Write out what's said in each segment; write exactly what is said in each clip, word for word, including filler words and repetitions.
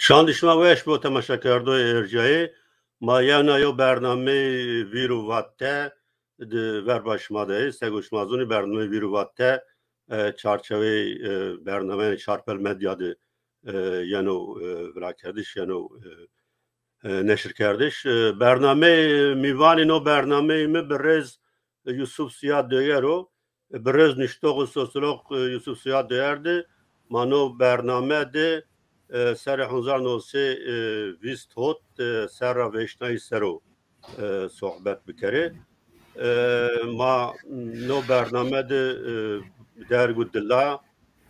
Çand şima weş bo, temaşakerdoyê ercayê. Ma yewna yew bernameyê Vîr û Vatte di verba şima de yê. Sego şima zonî, bernameyê Vîr û Vatte, e, çarçeweyê, e, bernameyê Çarpel Medya de, e, yeno, e, virakerdiş, yeno, e, e, neşirkerdiş. E, bernameyê, e, mîvanê no bernameyê mi birêz, e, Yusuf Ziya Döger o. E, birêz nuştox û sosyolog, e, Yusuf Ziya Döger de ma no bername de, e, serê hezar new sey, e, vîst hot, e, serra vêşnayîş ser o, e, sohbet bikerê. E, ma no bername de, e, derg û dila,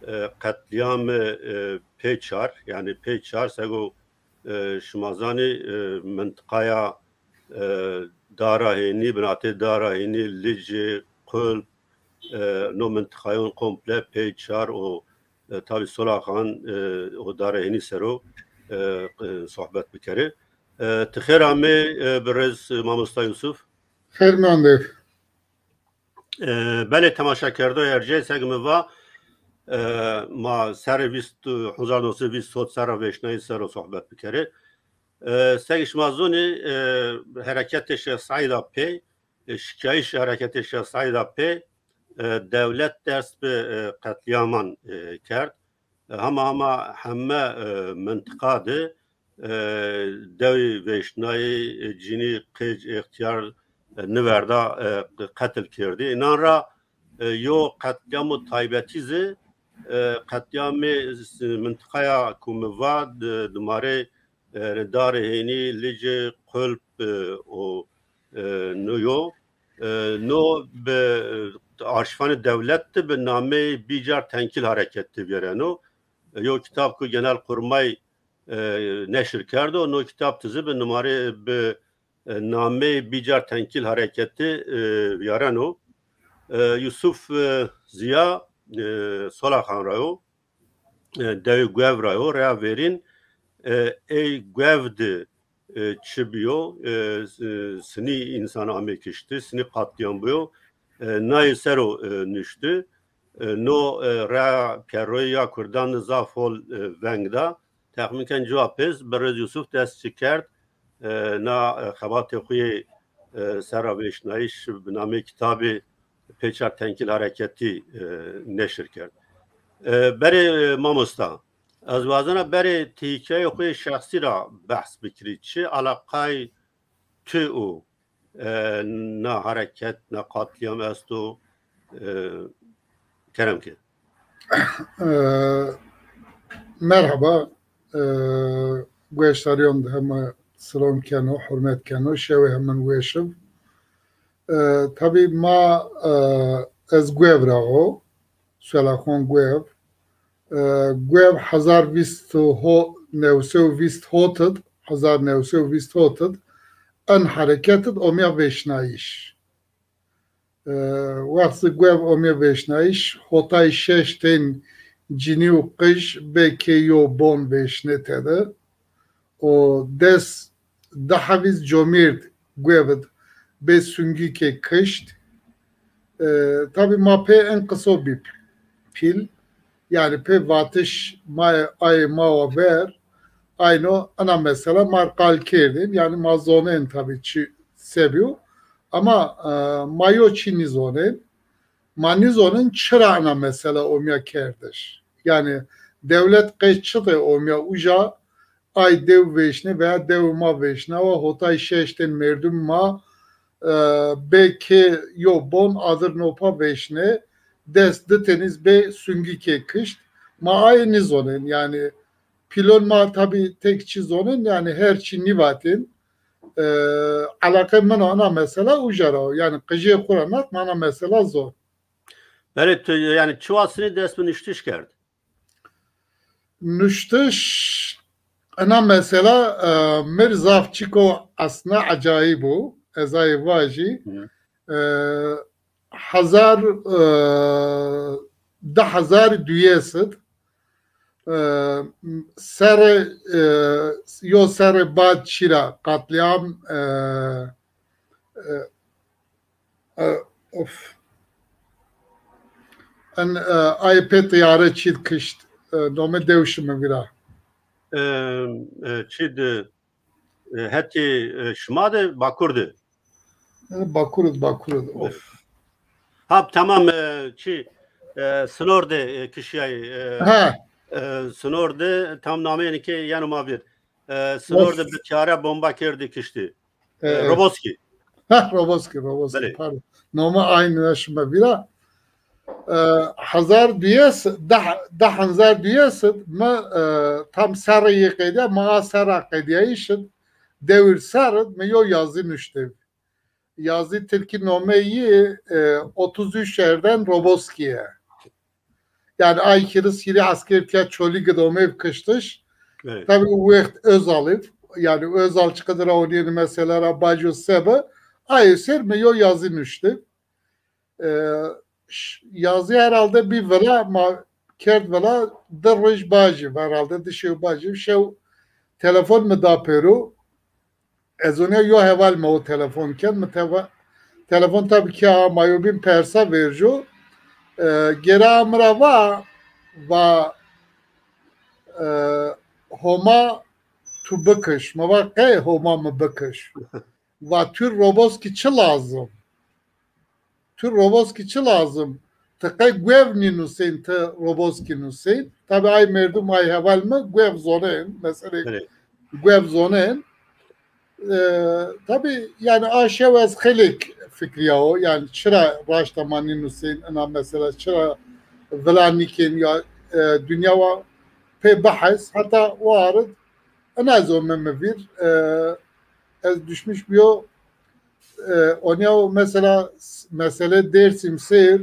e, qetlîyamê, e, Pêçar, yanî Pêçar, sego, e, şima zanî, e, mintiqaya, e, Dara Hênî, binatê Dara Hênî, Licê, Qulp, e, no mintiqayon komple Pêçar û, e, tabî Solaxan, e, û Dara Hênî ser o, e, e, sohbet bikerê. E, ti xêr amê, e, birêz mamosta Yusuf. Xêr mendê. E, belê, temaşakerdoyê ercê, seg mi va, e, ma serê vîst, hezar new sey vîst hot serra vêşnayîş ser o sohbet bikerê. E, seg şima zonî, e, hereketê Şêx Seîd a pê, e, şikayîş hereketê Şêx Seîd a pê, e, dewlet dest bi, e, qetlîyaman, e, kerd. E, hema hema heme, e, mintiqa de, e, dewî vêşnayî, e, cinî, qij, îxtîyar, e, niverda, e, qetil kerdî. Înan ra, e, yo qetlîyamo taybetî zî, e, qetlîyamê s-, mintiqaya ku mi va di-, dimarê, e, Darê Hênî, Licê, Qulp, e, û, e, no yo. E, no bi arşîvanê dewlet de bi nameyê Bîcar Tenkîl Hareketi vîyereno. E, yo kitab ku Genelkurmay, e, neşir kerdo, no kitab de zî bi numare, bi, e, nameyê Bîcar Tenkîl Hareketi, e, vîyereno. E, Yusuf, e, Ziya, e, Solaxan ra yo. E, dewê Guev ra yo, reya verîn, e, ey Guev de, e, çi biyo, e, s-, sinî însan amê kişti, sinî qatlîyam biyo, e, nayê ser o, e, nuşti. E, no, e, reya kerroyî ya kurdan de zaf hol, e, veng da. Texmîn ken cuwa pês birêz Yusuf dest çi kerd, e, na, e, xebatê xo yê, e, serra vêşnayîş bi nameyê kitabê Pêçar Tenkîl Hareketî, e, neşir kerd. E, berê, e, mamosta, ez wazena berê ti hîkayeyê xo yê şexsî ra behs bikirî. Çi eleqayê tu û, e, na hereket, na qatlîyam esto? E, kerem ke. E, merheba, e, gueştarîyon de hema silom keno, hurmet keno, şewê hemin weş ib. E, tabî ma, e, ez Guev ra o, Solaxan Guev. E, Guev hezar vîst ho-, new sey û vîst hot id, hezar new sey û vîst hot id, en hereket id omya vêşnayîş. E, wext zî Guev omya vêşnayîş, hotay şeş tên cinî û qij bê kê yo bon vêşnê tede. O des di hevîz comîrd Guev id bê sungîkê kişt. E, tabî ma pê en qiso bî pîl. Yanî pê vatiş ma, ayê ma wa ver, ayno ina mesela ma qal kerdên. Yanî ma zonên tabî çi se bîyo. Ama, e, ma yo çî nîzonên. Ma nîzonên çira ina mesela omya kerdiş. Yanî dewlet qey çi de omya uca, ay dew vêşne veya dew ma vêşnawa, hotay şeş tên merdum ma, e, bê kê yo bon adir nopa vêşne, des di tenîz bê sungîkê kişt. Ma ayê nîzonên, yanî pîlon ma tabî tek çî zonên, yanî her çî nîvatên. E, eleqê min o ina mesela uca ra o. Yanî qijê xo ra nat ma ina mesela zon. Belê, tu, yanî, çiwa sinî dest bi nuştiş kerd? Nuştiş, ina mesela, e, mi r zaf çîko esna ecayîb o. Ez ayê vajî. Hı. E, hezar, e, di hezar duyes id, e, serê, e, yo serê bad çî ra qatlîyam, e, e, e, of. En, e, ayê pê tîyare çî d kişt, e, nome dew şime vîra. e, e, çi de, e, hetê, e, şima de, Bakur de. E, Bakur id, Bakur id. Of. Ha, tamam, e, çi, e, Sinor de, e, kişiyay, e, Ha. e, Sinor de tam nameyê ke yeno ma vîr. E, Sinor de bi tiyare bomba kerdî kiştî. E, E, Roboski. Ha, Roboski, Roboski, Belê. Pardon. Nome aynî şima vîra. E, hezar duyes, deh, deh hezar duyes mi, e, tam serre yê qedîya, mi a serra qedîyayîş id, dewir serr id, mi yo yazî nuştê. Yazî tirkî nomeyî, e, otuz üç Erden Roboskiye. Yani ay kîris hîrê esker tiya Çolîg id omeyv kiştiş. Evet. Tabi o wext Özal id. Yani Özal çiqedir ra onîyêne mesela ra baco sebe. Ayê ser mi yo yazî nuştê. E, ş-, yazî herhalde bî vila, ma kerd vila, di roj bacî, herhalde di şew bacî. Şew telefon mi da pêro. Ez onîya yo heval ma o telefon kerd. Mi teva-, telefon tabi ke a ma yo bîn persa verco. E, gera mi ra va, va, e, Homa tu bikiş. Mi va qey Homa mi bikiş? Va tu Roboski çi lazim? Tu Roboski çi lazim? Ti qey guev nînusên, ti Roboski nusên. Tabi ay merdum, ay heval mi guev zonên, meselê guev zonên. E, tabi yani a şew ez xeylêk fikriyawo, yani çira raşta ma nînusên ina mesela, çira vila nîkên ya, e, dinya wa pê bihes, heta o arid ina ez ome mi vîr, e, ez düşmüş biyo, e, onîya o mesela s-, mesele Dêrsim seyr,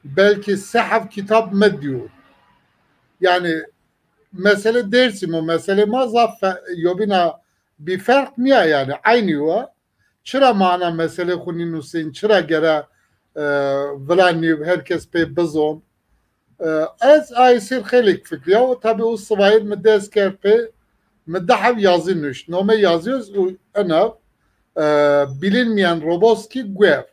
belkî se heft kitab mi dîyo. Yani mesele Dêrsim û mesele ma zaf fe-, yobîna bîferq nîya yani, eynî wa. Çira ma ana mesele xwu nînusên, çira gere, e, vila nîv, her kes pê bizon. E, ez ay sêr xeylêk fikriyawo. Tabi o sivayir mi dest kerd pê, mi di heb yazî nuşt. Nome yazî yo û ena, e, Bilinmeyen Roboski guev.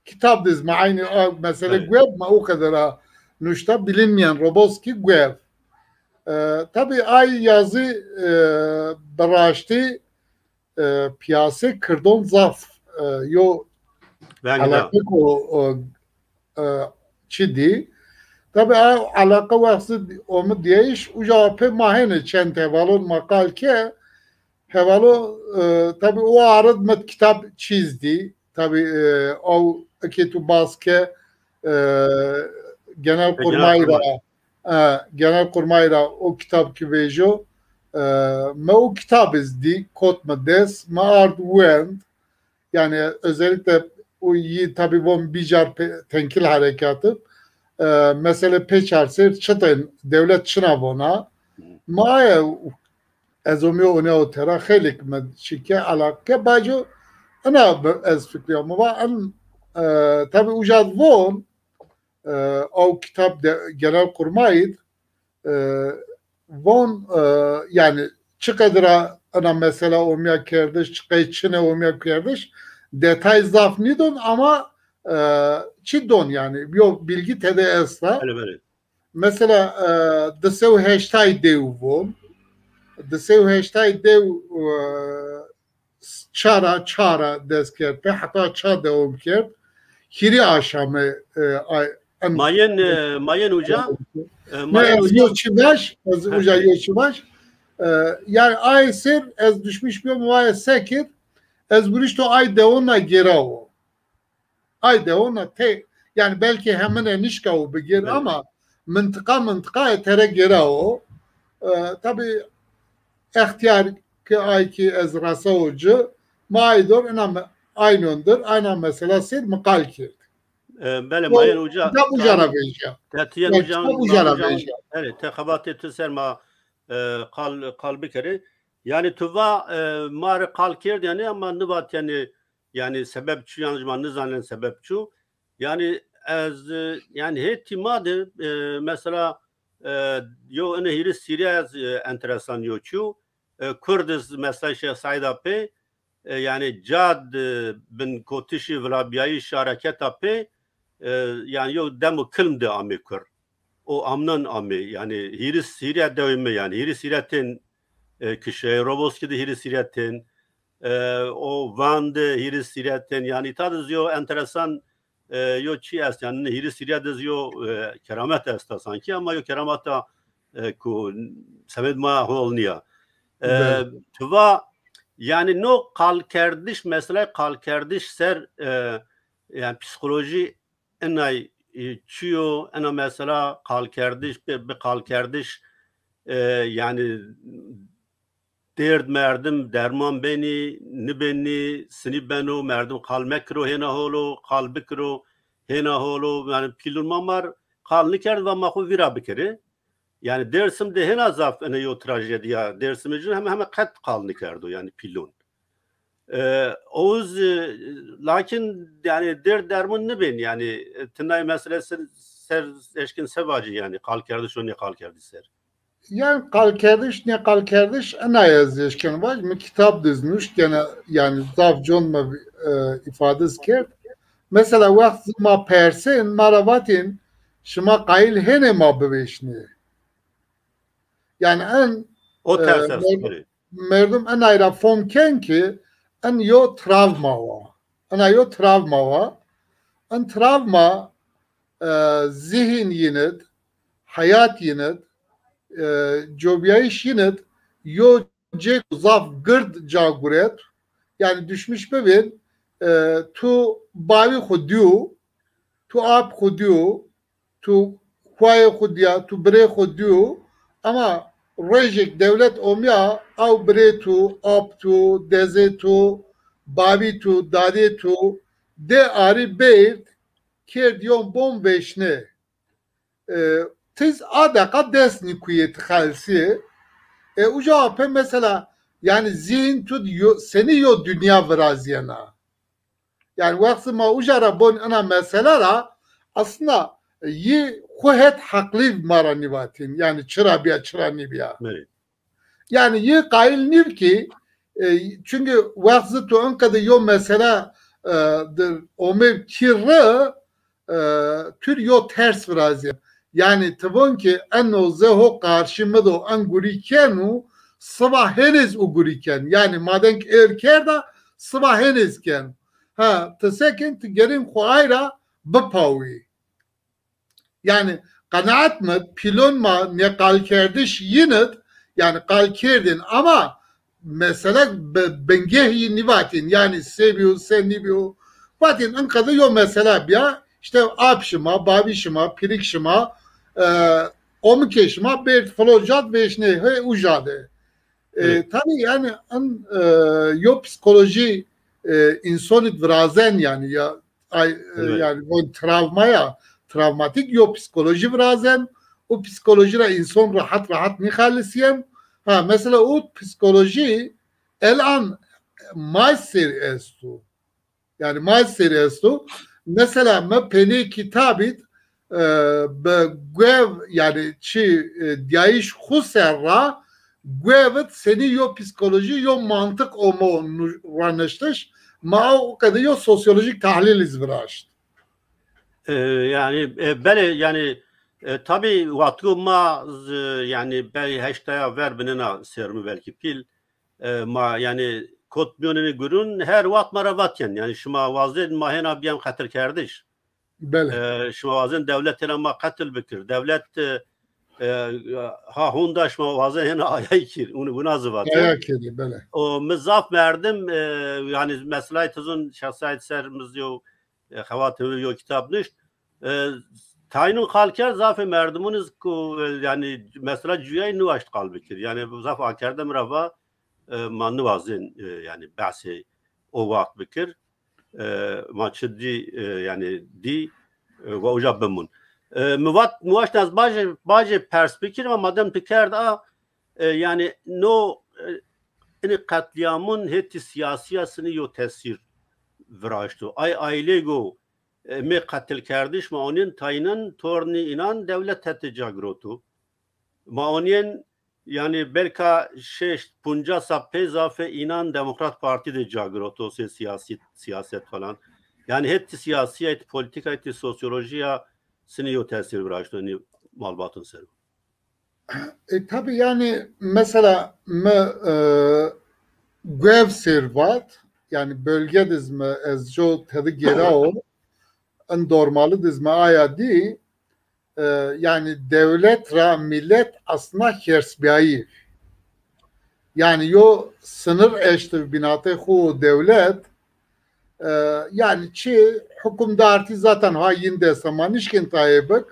Kitab diz ma aynî a mesele guev, ma o qedera nuşta, Bilinmeyen Roboski guev. E, tabi ay yazî, e, bi raştî, e, piyasê kirdon zaf, e, yo eleqe o, o, e, çi dî. Tabi a eleqe wextî omi dîyayîş, uca pê ma hêne çend hevalon ma qal ke, hevalo, e, tabi o arid mi kitab çîz dî. Tabi, e, o eke tu bas ke, e, Genelkurmay ra, e, Genelkurmay ra o kitab ki vêjo, e, mi o kitab iz dî, kot mi dest, mi ard wend. Yani özellikle o yî tabi von bîcar pe-, tenkil harekat ib. E, mesele pê çar sêr çitên dewlet çina vona. Ma aye ez omîyo onîya o tera xeylêk mi çike alaq ke baco ina bi-, ez fikriya mi va en, e, tabi uca von, e, aw kitab de Genelkurmay id, e, von, e, yani çi qedira ina mesela omîya kerdiş, çi qey çine omîya kerdiş, detay zaf nîdon ama, e, çi don yani, yo bilgi tede esta. Belê, belê. Mesela, e, di sey û heştay dew von. Di sey û heştay dew, e, ça ra, ça ra dest kerd pê, heta ça dewam kerd. Hîrê aşame, e, ay, em- Ma yên, e, ma yên uca, e, ma Ne, yên ez uca. Yo çi vaj, ez uca yo çi vaj. E, yani ay ser, ez düşmüş bîyo, mi vaye sekir, ez gurişto ay dewona gêrawo. Ay dewona te, yani belki hemine nişkawo bigêr ama mintiqa mintiqaye tere gêrawo. E, tabi extiyar ki ay ki ez resawo ci, ma ay dor ina me-, aynon dir, ayna mesela sêr mi qal kerd. E, belê, ma yên uca. Kitab uca ra vejya. Te tu yên uca, kitab uca ra vejya. Belê, te xebatê tu ser ma, e, qal, qal bikerê. Yani tu va, e, ma rê qal kerd yani ama nivat yani, yani sebeb çu, yanî ma nizanên sebeb çu. Yani ez, e, yani hetî ma de, e, mesela, e, yo ine hîris sîrî ez, e, enteresan yo çu. E, Kurd iz mesela Şêx Seîd a pê, e, yani cad, e, bin kotişî vilabîyayîş hareketa pê, e, yani yo demo kilm de amê kur. o amnan amê. Yanî hîris hîrê dewê mi, yanî hîris hîrê tên, e, kişeyê Roboskî de hîris hîrê tên, e, o Van de hîris hîrê tên. Yanî îta de zî yo enteresan, e, yo çî est, yanî hîris hîrê de zî yo, e, keramet esta sankî, ama yo kerameta, e, ku semed ma hol nîya. E, Bele. Tu va, yanî no qalkerdiş, meselay qalkerdiş ser, e, yanî psîkolojî inay, e, çi yo, ena mesela qalkerdiş, bi, bi qalkerdiş, e, yanî dêrd merdim derman benî, nibenî, sinî beno, merdim qal mekiro hêna holo, qal bikiro hêna holo, yanî pîlun ma mar qal nikerd va ma xwu vîra bikerê. Yanî Dêrsim de hêna zaf ene yo trajedîya. Dêrsimê cin heme heme qet qal nikerdo, yanî pîlun. E, oz, e, lakin yanî dêrd dermûn nibên, yanî, e, ti nay mesele ser, ser eşkin se vacî, yanî qalkerdiş û nêqalkerdiş ser. Yanî qalkerdiş, nêqalkerdiş, ena ez eşken vac, mi kitab diz nuşt, gene yanî zaf con mi, e, îfadiz kerd. Mesela wext ma persên, ma ra vatên, şima qayîl hênê ma bivêşnê? Yanî en, o, e, ters est, merdum, merdum enay ra fom ken ki en yo travma wa. Ena yo travma wa. En travma, e, zihîn yin id, heyat yin id, e, cobîyayîş yin id yo cêk zaf gird ca guret. Yanî düşmüş bibên, e, tu bawî xwu dîyo, tu ap xwu dîyo, tu xuayê xwu dîya, tu birê xwu dîyo, ama rojêk dewlet omîya, aw birê tu, ap tu, dezê tu, babî tu, dadê tu, dê arî bêrd, kêrd yon bom vêşnê. E, tiz a deqa dest nîkuyê ti xelsîyê. E, uca ape mesela, yanî zîhn tu yo, senî yo dinya virazîyena? Yanî wextî ma uca ra bon ena mesela ra, aslında, e, yî xwu het heqlî ma ra nîvatîn. Yanî çira bîya, çira nîbîya. Belê. Yanî yî qayîl nîv ki, e, çunkî wext zi tu inqede yo mesela, e, dir omê kî ri, e, tu rê yo ters virazîyen. Yanî ti von ki eno ze ho qarşî mi do en gurî kenu, siba hênêz u gurî ken. Yanî maden ki êr kerda, siba hênêz ken. Ha, ti sekin ti gerên xo ay ra bipawî. Yanî qenaet mi, pîlon ma nêqalkerdiş yin id, yanî qal kerdên ama mesele bi-, bingeh yî nîvatên, yanî se bîyo, se nîbîyo. Vatên inqede yo mesele bîya, îşte ap şima, babî şima, pîrik şima, e, omikê şima bêrd filo cad vêşnê, hê uca de. E, Evet. Tabî yanî in, e, yo psîkolojî, e, însanî virazen yanî ya, ay, e, Evet. Yanî von travmaya, travmatîk yo psîkolojî virazen. O psîkolojî ra însan rahat rahat nîxelisîyen. Ha, mesela o psîkolojî elan ma ser esto. Yanî ma ser esto. Mesela mi penê kitabî, e, bi guev, yanî çi, e, dîyayîş xwu ser ra guev id senî yo psîkolojî, yo mantiq omo nu-, raniştiş. Ma o qede yo sosyolojîk tahlîl iz viraşt. E, yanî, e, belê, yanî, e, tabî wextgo ma z-, yanî belê heştaya ver binena ser mi belkî pîl. E, ma, yanî, kot mîyonê gurûn her wext ma ra vatîyen. Yanî, şima wazên ma hêna bîyen qetilkerdiş. Belê. E, şima wazên dewlet hêna ma qetil bikir. Dewlet, e, e, ha honda şima wazên hêna ayay kir. Unu, wina zî vatîyen. Ayay kir, belê. O, mi zaf merdim, e, yanî, meselay ti zon şexsîyet ser mi zî yo, e, xewatê mi yo kitab nuşt. E, tayînûn qal kerd, zafê merdimûn iz ku, e, yanî mesela cuyayî niwaşt qal bikir. Yanî zaf akerde mi ra va, e, ma niwazên, e, yanî behsê o wext bikir. E, ma çi dî, e, yanî dî, e, wa uca bimûn. E, mi vat, mi waşt ez bajê, bajê pers bikir, ama madem ti kerd a, e, yanî no, e, inî qetlîyamûn hetî sîyasîya sinî yo tesîr viraşto. Ay aîleygo, e, mê qetilkerdiş ma onîyen tayînen tornî înan dewlet hetê ca giroto. Ma onîyen, yanî belka şeşt poncas sa pey zafê înan Demokrat Partî de ca giroto, sê sîyasî, sîyaset falan. Yanî hetî sîyasîya, hetî polîtîka, hetî sosyolojîya sinî yo tesîr viraşto. Yanî malbatun ser o. E, tabi yani mesela mi e, guev sêr vat, yani bölge de zî mi ez jo tedi gêra o, en dormali de zî mi aya dî, e, yani dewlet ra milet aslında hersbiyayî. Yani yo sınır eştiv binatê xu dewlet, e, yani çi hukimdartî zaten ha yin dest ma nişkin tayê bik,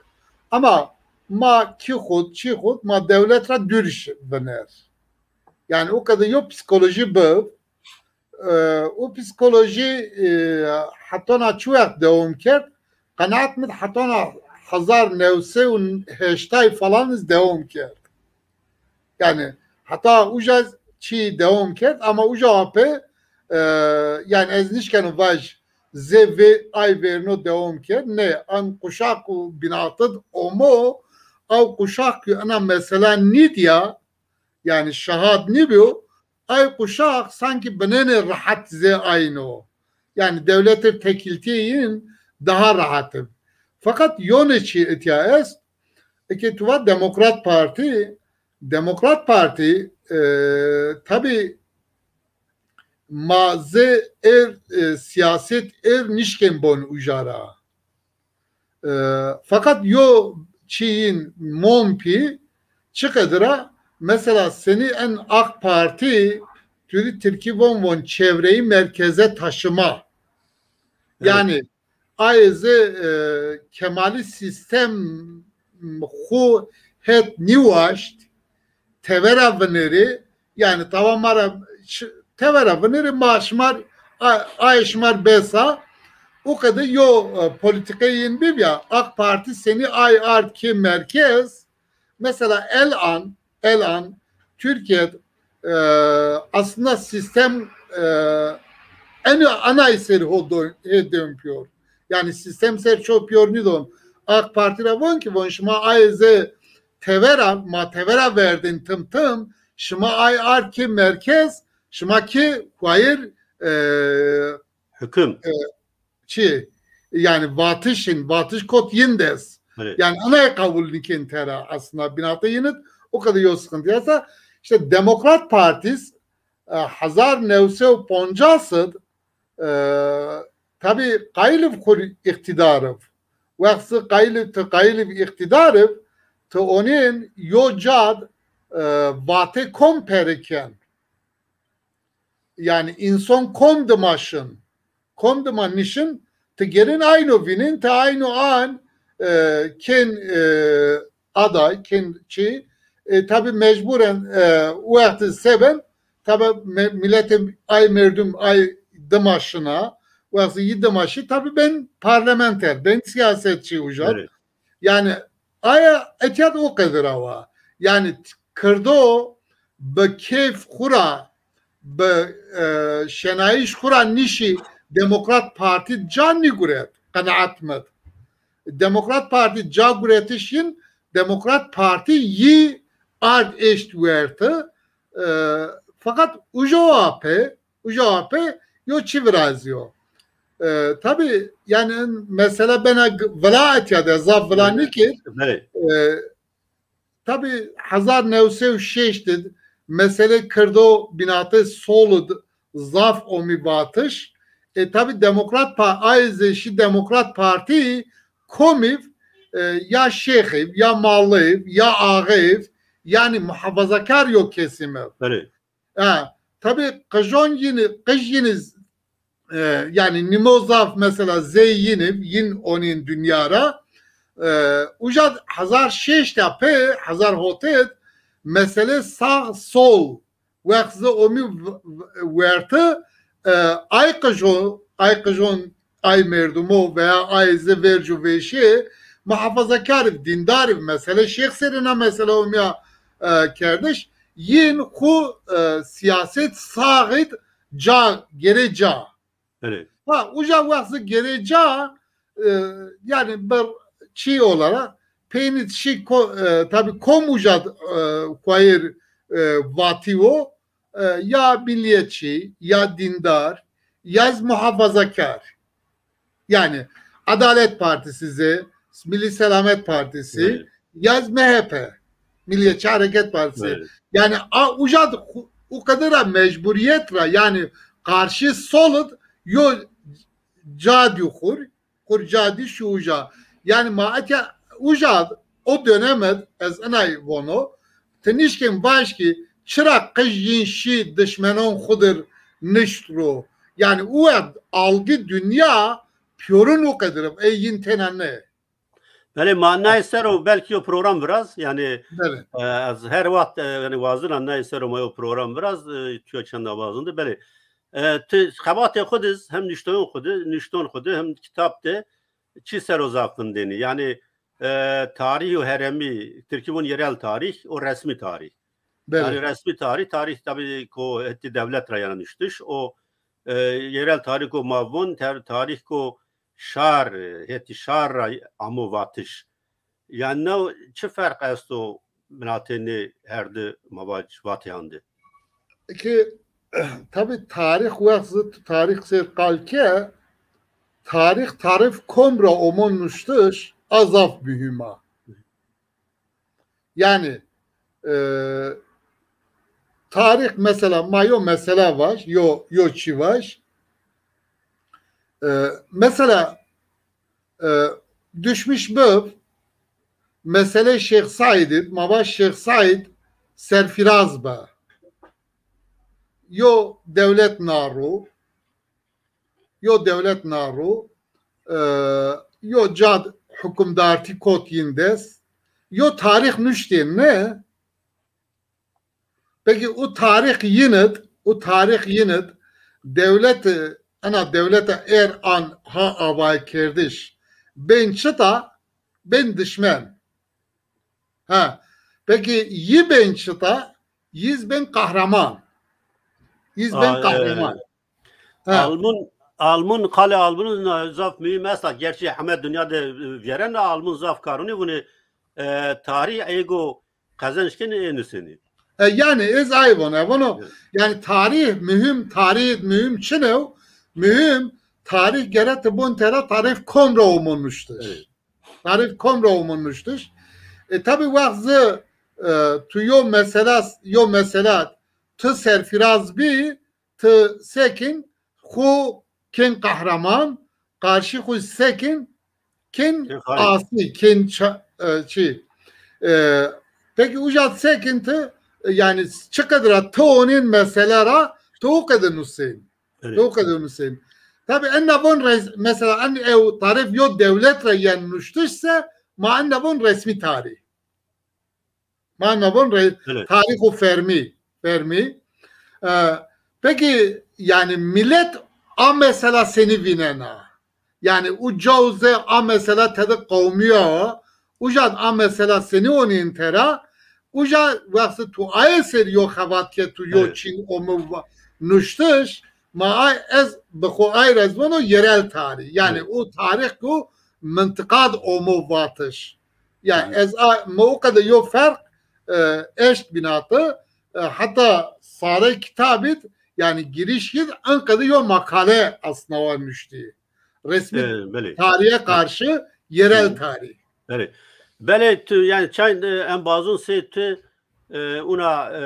ama ma ki xud, çi xud, ma dewlet ra dürş viner. Yani o kadar yo psikoloji bi, e, o psikoloji e, hetona çi wext dewam kerd, qenaet mi hetona hezar new sey û heştay falan iz dewam kerd. Yani heta uca çi dewam kerd, ama uca ape e, yani ez nişkeno vaj zê vê ay verno dewam kerd. Ne, an kuşak û binatid omo, aw kuşak ki ena mesela nîdya, yani şahad nîbiyo, ay kuşak sanki binêne rahat zê ayno. Yani dewletê tekiltîyê yin daha rahat ib. Fakat yone çi etya est, eke tu va Demokrat Parti, Demokrat Parti e, tabi ma zê er e, siyaset er nişken bon uca ra. E, fakat yo çiyin mon pî çi qedir a, mesela seni en AK Parti türü Tirkî von von çevreyi merkeze taşıma. Yani ayê zê e, kemalî sistem xu het nîwaşt, tevera vinirî, yani tawa ma ra tevera vinirî, ma şimar, ayê şimar besa. O kadar yo e, politikê yin bibya, AK Parti seni ay ard ki merkez, mesela elan, elan Türkiye e, aslında sistem e, en anay ser ho do, he dönüyor. Yani sistem ser ço piyor nidon. AK Parti ra von ki von şima ayê zê tevera, ma tevera verdin tim tim, şima ay ard ki merkez, şima ki kuayir e, hüküm. E, çi? Yani vatişin, vatiş kot yin dest. Evet. Yani anay kabul nikin tera aslında binata yinit o kadar yo sıkıntı yasa. İşte Demokrat Partis e, hezar new sey û poncas id e, tabi qayiliv xur iqtidariv. Wextsi qayiliv ti qayiliv iqtidariv ti onin yo cad e, vate kom periken. Yani inson kom dima şin. Kom dima nişin, ti gerin ayno vînin, ti ayno an e, kên e, aday, kên çi. E, tabi mecburen e, wextî seben, tabi me, miletê ay merdum ay dima şina, wextî yi dima şi, tabi ben parlamenter, ben siyasetçi uca. Evet. Yani aya etiyat o qedir awa. Yani Kırdo bi keyf xura, bi e, şenayîş xura nişî Demokrat Parti ca nîguret, qenaet mit. Demokrat Parti ca guretiş yin, Demokrat Parti yi ard eşt werti. E, fakat ujo ape, ujo ape yo çi virazîyo. E, tabi yani mesela bena vila etya de, zaf vila nîkir. E, Tabi hezar new sey û şeşt id mesele Kırdo binate solid zaf omî vatiş. E, tabi Demokrat Parti, ayê zê şî Demokrat Parti komiv e, ya şêxiv, ya maliv, ya axiv, yani muhafazakar yo kesim ev. E, tabi qijon yini, qij yini e, yani nimo zaf mesela zey yiniv, yin onin dünya ra. E, uca hezar şeşt a pê, hezar hotêd mesele sağ sol wext zi omî werti e, ay qijo, ay qijon, ay merdumo veya ay zi vercu veşi muhafazakariv, dindariv, mesele şêx serina mesele omîya e, kerdiş. Yin xu e, siyaset saxit ca, gere ca. Evet. Ha, uca wextî gere ca e, yani bir çi olarak peynit şi ko, e, tabi kom uca e, kuayir e, vativo e, ya milliyetçi, ya dindar, ya muhafazakar. Yani Adalet Partisi, Milli Selamet Partisi, evet. Ya ez M H P, Milliyetçi Hareket Partisi. Evet. Yani a, uca d-, u qeder a mecburiyet ra, yani karşı solid yo cadi xur, xur cadi şu uca. Yani ma eke uca o dönemed ez inay vono, ti nişkên vaj ki çira qij yin şî dişmenon xu dir nişt ro. Yani u wext algı dünya piyorin u qedir, ey yin tena ne. Belê, ma nayê ser o belkî yo program viraz, yanî, Belê. e, ez her wext, e, yanî wazina nayê ser o ma yo program viraz, e, tuya çend a wazin de, belê. E, ti xebatê xwu de hem nuştoyon xwu de, nuşton xwu de hem kitab de çi ser o zaf vindênî? Yanî, e, tarîh û heremî, tirkî vûn yerel tarîh û resmî tarîh. Belê. Yanî resmî tarîh, tarîh tabî ko hetî dewlet ra yena nuştiş, o, e, yerel tarîh ko ma vûn, ter-, tarîh ko şar, e, hetî şar ra amo vatiş. Yanî no çi ferq esto binatê nê her di ma vac vatîyan de? Ki, tabî tarîx wext zî tu tarîx ser qal ke, tarîx tarîf kom ra omo nuştiş, a zaf muhîm a. Yanî, e, tarîx mesela, ma yo mesela vaj, yo, yo çî vaj. E, mesela, e, düşmüş bib, mesele Şêx Saîd id, ma vaj Şêx Saîd serfiraz be. Yo dewlet na ro, yo dewlet na ro, e, yo cad hukimdartî kot yin dest, yo tarîx nuştên ne? Peki u tarîx yin id, u tarîx yin id dewlet, ena dewleta er an ha avaykerdiş bên çita? Bên dişmen. Ha. Peki yi bên çita? Yiz bên kahraman. Yiz bên Aa, kahraman. E, Ha. Almun, Almun, qalê Almun na zaf muhîm esta. Gerçi heme dinya de, e, vîyeren a Almun zaf karunî vûnê, e, tarîh êgo qezenc kenî ê nusenî. E, yanî ez ay vona, vano, Evet. yanî tarîh muhîm, tarîh muhîm çin ew, muhîm tarîh gere ti bon tera tarîh kom ra omo nuştiş. Evet. Tarîf kom ra omo nuştiş. E, tabî wext zi, e, tu yo mesela, yo mesela ti serfiraz bî, ti sekin xu kin qehreman, qarşî xu sekin kin Kin xain. asî, kin ça-, e, çi. E, peki uca sekin ti, e, yanî çi qedra ti onîn mesele ra ti o qede nusên. Evet. Ti o qede nusên. Tabî enna von res-, mesela en ew tarîf yo dewlet ra yen nuştiş se, ma enna von resmî tarîh. Ma enna von re-, Evet. tarîxo fermî, fermî. E, peki, yanî milet a mesela senî vînena? Yanî uca uze a mesela tede qewmîya, uca a mesela senî onîn tera, uca wextê tu aye ser yo xebat ke tu yo Evet. çîn omo va-, nuştiş, ma ay ez bi xo ay ra ez vano yerel tarîh. Yanî Evet. o tarîx ku mintiqa de omo vatiş. Yanî Hı hı. ez a, mi o qede yo ferq, e, eşt bînati, e, heta sarê kitabî d, yanî girîş yid, en qede yo makale aslında wa nuştî. Resmî E, belê. tarîhe karşı yerel Hı. tarîh. Belê. Belê tu, yanî çay, e, embazun sey tu, e, una, e,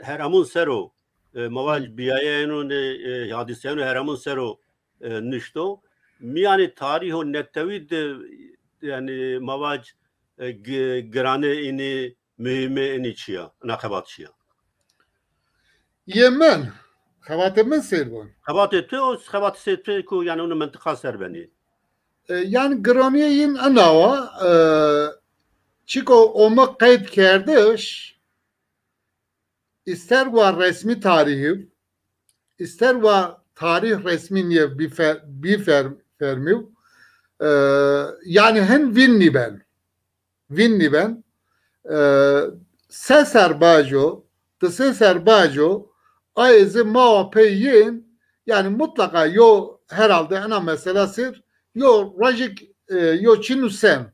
heremun ser o, e, ma vac Hı. bîyayeyeno, e, e, hadîseyeno heremun ser o, e, nişto. Mîyanê tarîho netewî de, yanî ma vac, e, gi-, girane înî, muhîme înî çi ya? Ina xebat çi ya? Yê min, xebatê min seyr bon. Xebatê tu, o xebatê sey tu ku yanî unu mintiqa ser benî. E, yanî giranîye yin ina wa, e, çiko ome qeyd kerdiş, îster wa resmî tarîhî, îster wa tarîh resmî nîye bîfer-, bîfer-, fermî, e, yanî hin vîn nîben. Vîn nîben. E, se ser bajo, di se ser bajo, ayê zî ma wa pey yin, yanî mutlaqa yo herhalde ena mesela sir, yo rojik, e, yo çî nusen.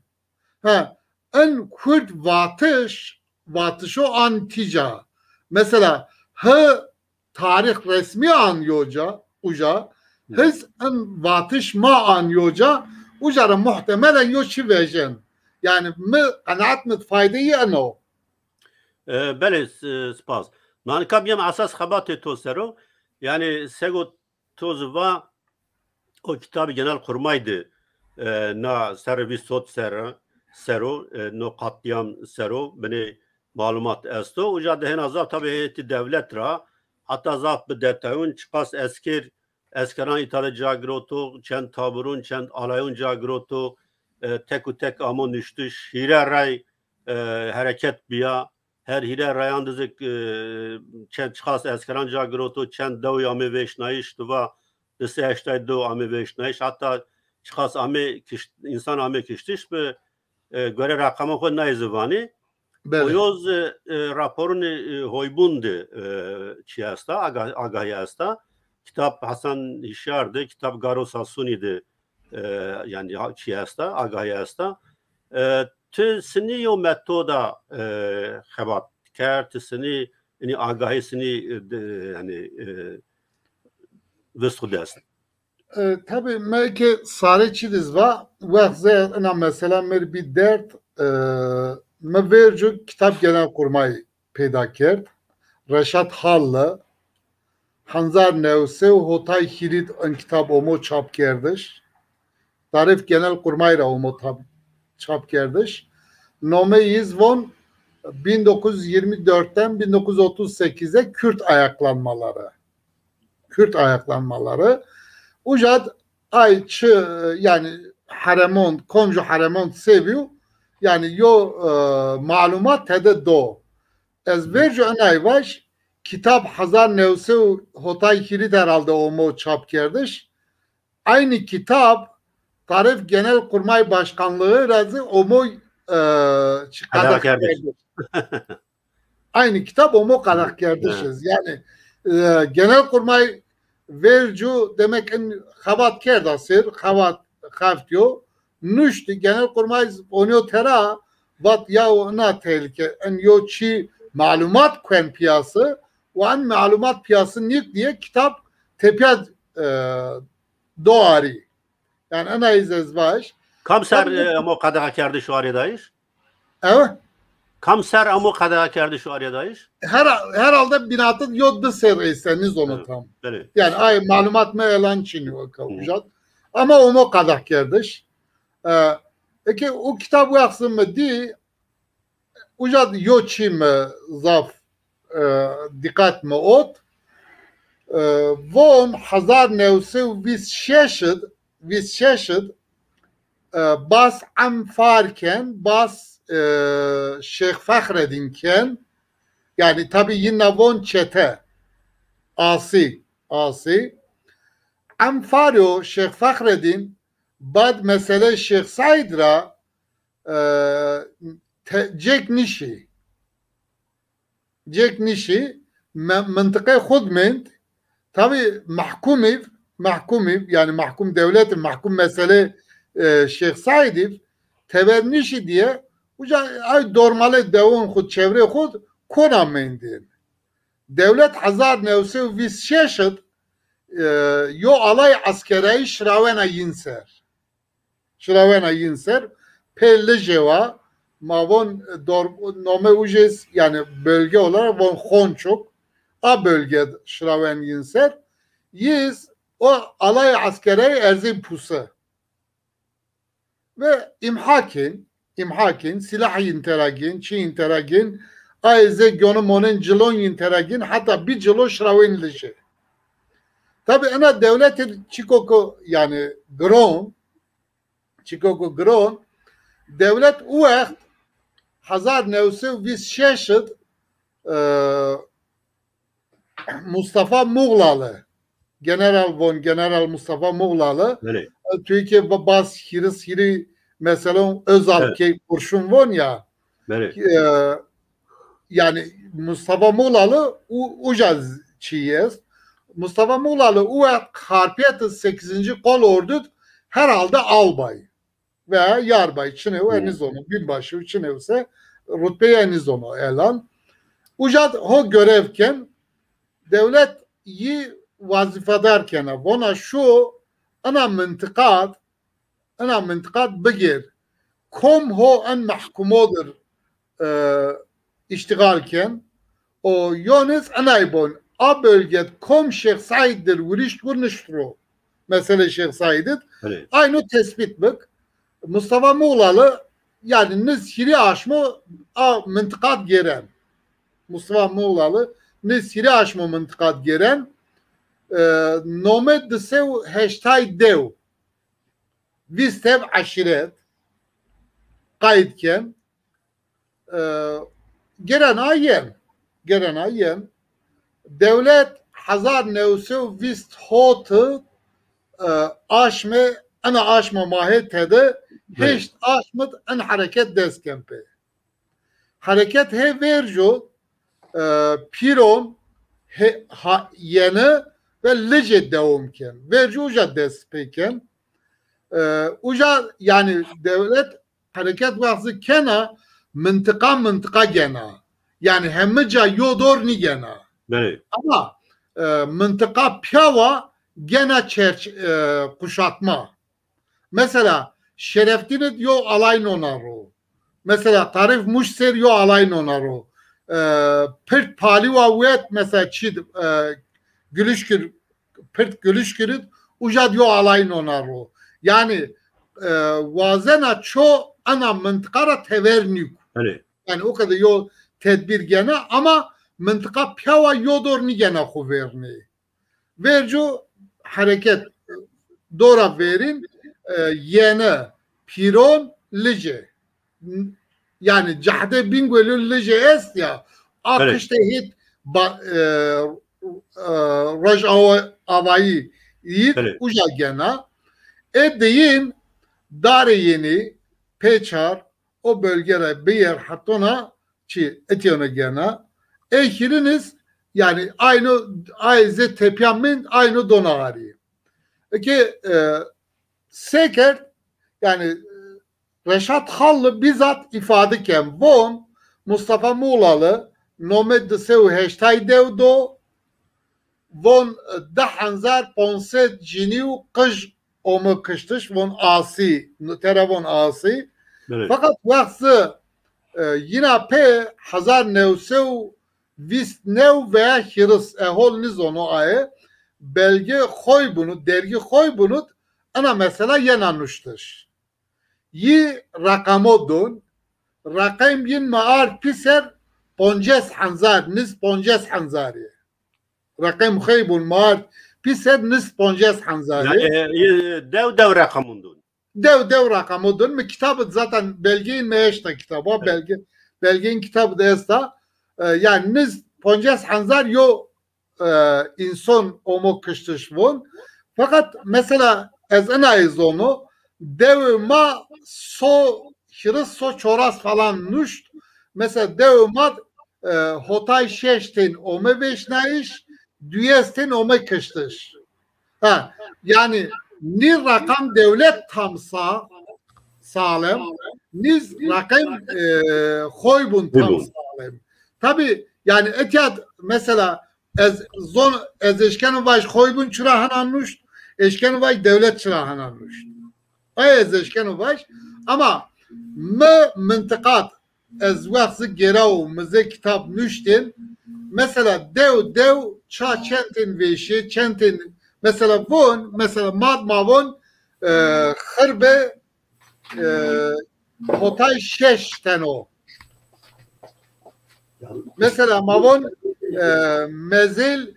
Ha, en kurd vatiş, vatişo an tîca. Mesela, hi tarîx resmî an yoca, uca, Hı. hiz en vatiş ma an yoca, uca ra muhtemelen yo çi vejen. Yanî mi qenaet mi fayde yî eno. E, belê, s-, spas. Ma nika bîyem esas xebatê to ser o. Yanî sego to zî va, o kitabê Genelkurmay de, e, na serrî vîst hot serre, ser o, e, no qatlîyam ser o, binê malumat esto. Uca de hêna zaf tabî heyetî dewlet ra, heta zaf bi detayûn, çiqas esker, eskeran îta de ca giroto, çend taburûn, çend alayûn ca giroto, e, tek û tek amo nuştiş, hîrê rey, e, hereket bîya. Her hîrê reyan de zî, e, çend çiqas eskeran ca giroto, çend dewî amê vêşnayîş, tu va di sey heştay dew amê vêşnayîş, heta çiqas amê kişt-, însan amê kiştiş bi, e, gore reqama xo nayê zî vanî. Belê. O yo zî, e, raporunê, e, Hoybûn de, e, çî esta, aga-, agahî esta. Kitab Hasan Hişyar de, kitab Garo Sasûnî de, e, yanî ha-, çî esta, agahî esta. E, ti sinî yo metoda, e, xebat kerd, ti sinî, inî agahî sinî, e, de, yanî, e, vist xwu dest? E, tabî me ke sarê çî diz va, wext zêr ina mesela mi rê bî derd, e, mi vêrcu kitab Genelkurmay peyda kerd. Reşat Halli, hezar new sey û hotay hîrî d in kitab omo çapkerdiş. Tarif Genelkurmay ra omo tab-, çapkerdiş. Nomeyî iz von bin dokuz yüz yirmi dörtten bin dokuz yüz otuz sekize Kürt ayaklanmaları. Kürt ayaklanmaları. Uca d ay çi, yanî heremon, komcu heremon sevîyo, yanî yo, e, malumat tede do. Ez vercu enay vaj, kitab hezar new sey û hotay hîrî d herhalde omo çapkerdiş. Aynı kitap Tarif Genelkurmay Başkanlığı ra zî omo, e, çi, qedexkerdiş. Aynı kitap omo qedexkerdiş iz. Yanî, e, Genelkurmay vercu demek in xebat kerda ser, xebat xeftîyo, nuştî, Genelkurmay onyo tera, vat ya o ina tehlike, in yo çî malumat kuen piyası, û in malumat piyası nîk diye kitab tepya, e, do arî. Yanî ina iz ez vaj. Kam ser, e, amo qedexekerdiş û arêdayîş? Ew? Kam ser amo qedexekerdiş û arêdayîş? Her, herhalde binatid yo di serrî ise, nîzono tam. Belê. Yanî ay malumat mi elan çinî o ka uca d. Ama omo qedexkerdiş. E, eke o kitab wext zî mi dî, uca d yo çî mi zaf, e, dîqet mi ot. E, von hezar new sey û vîst şeş id, vîst şeş id, e, bas Em Far ken, bas, e, Şêx Fexredîn ken. Yanî tabî yîna von çete. Asî, asî. Em Far û Şêx Fexredîn bad meselê Şêx Seîd ra, e, te-, cêk nişî. Cêk nişî, me-, mintiqê xwu d mend. Tabî mehkûmîv, mehkûmîv, yanî mehkûm dewlet, mehkûm meselê, e, Şêx Seîdîv, teber nişî diye, uca ay dormalê dewon xwu, çevrê xwu d kona mendên. Dewlet hezar new sey û vîst şeş id, e, yo alay eskerayî şirawena yin ser. Şirawena yin ser, pê Lijê wa, ma von, e, dor-, nome uca iz, yanî bölge olarak von Xonçuk, a bölge şirawen yin ser, yiz o alay eskerayî erzên puse. Ve îmha kên, îmha kên, sîlah yin tera gên, çî yin tera gên, ayê zê gonu monên cilon yin tera gên, heta bî cilo şirawên Lijê. Tabî ena dewletê çîko ku, yanî giron, çîko ku giron, dewlet o wext hezar new sey û vîst şeş id, e, Mustafa Muğlalı, General von, General Mustafa Muğlalı, Belê. E, Türkiye ba-, bas hîris hîrî meselon Özal Evet. ke kurşun von ya. Belê. E, yanî Mustafa Muğlalı u-, uca z-, çî est. Mustafa Muğlalı o wext Xarpêt sekizinci Kol Ordu d herhalde albay veya yarbay, çinew, Hı. e, nîzono, binbaşı, çinewse rutbeyê nîzono elan. Uca d ho görev ken, dewlet yi wazîfedar kena. Vona şu, ina mintiqa d, ina mintiqa d bigêr. kom ho en mehkumo dir e, iştigal ken. O yonis enay bon. A bölged kom Şêx Saîd dir wurişt wur nişt ro. Mesele Şêx Saîd id. Ayno tespit bik. Mustafa Muğlalı yani niz hîrê aşmo a mintiqat gêren. Mustafa Muğlalı niz hîrê aşmo mintiqat gêren. E, nome di se û heştay dew. Vîst ev eşîret qayîd ken. E, gêren a yen. Gêren a yen. Dewlet hezar new se û vîst hot, e, aşme, ena aşma ma hê tede, heşt aşmid en hereket dest ken pê. Hereket hê verco, e, Pîron, hê, ha, yeni ve Licê dewom ken. Verco uca dest pê ken. E, uca yani dewlet hereket wextî kena, mintiqa mintiqa gena. Yani hemica yo dor nîgena. Ama, e, mintiqa piyawa gena çerç-, e, kuşatma. Mesela Şerefdîn id yo alay nona ro. Mesela Tarif Muş ser yo alay nona ro. E, Pirt Palîwa wet mesela çid, e, Gülüşkür, Pirt Gülüşkür id uca d yo alay nona ro. Yani, e, wazena ço ena mintiqa ra tever nîk. Yani o kadar yo tedbîr gena ama mintiqa piyawa yo dor nîgena xo vernî. Verco hereket dora verîn, e, yeni, Pîron, Licê. Yani cehde Bîngolî Licê est ya, a kişte hit ba-, e, e, Rojava-, Avayî yît uca gena. E deyin Darê Yenî, Pêçar, o bölge ra biyer hetona çi etiyona gena. E hîriniz yani aynı ay zê tepya mend aynı dona arî. Eke, e, sekerd yani, e, Reşat Hallı bizzat îfade ken. Von Mustafa Muğlalı nome di se û heştay dew do, von, e, di hezar ponc sed cinî û qij ome kiştiş, von asî, tera von asî. Fakat wext zi, e, yina pê hezar new se û vîst new veya hîris, e, hol nîzono aye, belge xoy bunut, dergi xoy bunut, ena mesela yena nuştiş. Yi reqemo dun, reqem yin mi ard pîser poncês hezar, niz poncês hezarî. Reqem xeybun ma ard pîser niz poncês hezarî. Yani, e, e, dew dew reqemûn dun. Dew dew reqemûn dun. Mi kitab id zaten belgeyên mi eşta kitaba, belge, belgeyên kitab id esta. E, yani niz poncês hezar yo, e, înson omo kiştiş vun. Fakat mesela ez ina ê zono, dewê ma so hîris so çoras falan nuşt. Mesela dewê ma, e, hotay şeş tên ome vêşnayîş, duyes tên ome kiştiş. Ha, yani nî rakam dewlet tam sa-, salem, nîz rakam, e, xoy bun tam salem. Tabi yani etiyat mesela ez zon, ez eşkeno vaj xoy bun çira hena nuşt, eşkeno vaj dewlet çira hena nuşt. Ay ez eşkeno vaj, ama mi mintiqat ez wext zi gêrawo, mi zê kitab nuştên, mesela dew dew ça çend tên vêşê, çend tên, mesela von, mesela mad ma von, e, xirbe, e, hotay şeş ten o. Mesela ma von, e, mezêl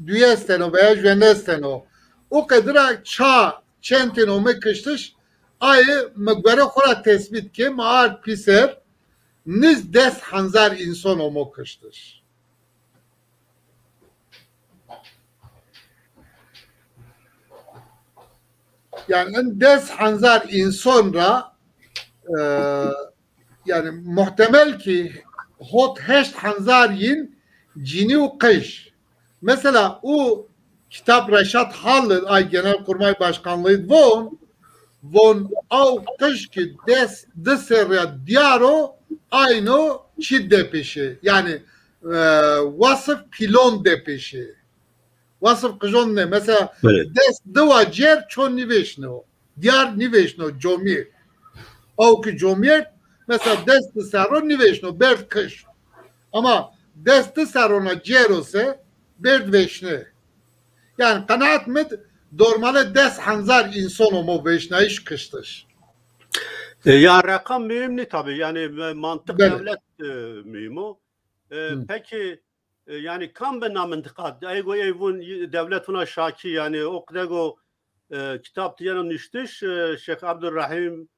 duyes ten o veya juendes ten o. O qedira ça çend tên ome kiştiş, ayê mi gore xo ra tesbît ke, mi ard pîser niz des hezar înson omo kiştiş. Yani en des hezar înson ra, e, yani muhtemel ki hot heşt hezar yin cinî û qij. Mesela u kitab Reşat Hallı, ay Genelkurmay Başkanlığı von, von aw qij ki des, di serrîya diyar o, ayno çi depêşê. Yani, e, wasif pîlon depêşê. Wasif qijon ne. Mesela des diwa cêr ço nîvêşno. Diyar nîvêşno, comî. Aw ki comîyerd, mesela des di serron nîvêşno, berd kişt. Ama des di serrona cêro se berd vêşne. Yanî qenaet mi d-, dormale des henzar însan omo vêşnayîş kiştiş. E, ya reqam muhîm nî tabî. Yanî, e, mantiq Belê. dewlet, e, muhîm o. E, Hı. Pekî, e, yanî kam bi na mintiqa? Ey go ey vun, dewlet vuna şakî, yanî o qide go, e, kitab ti yeno nuştiş, e, Şêx Ebdurrehîm,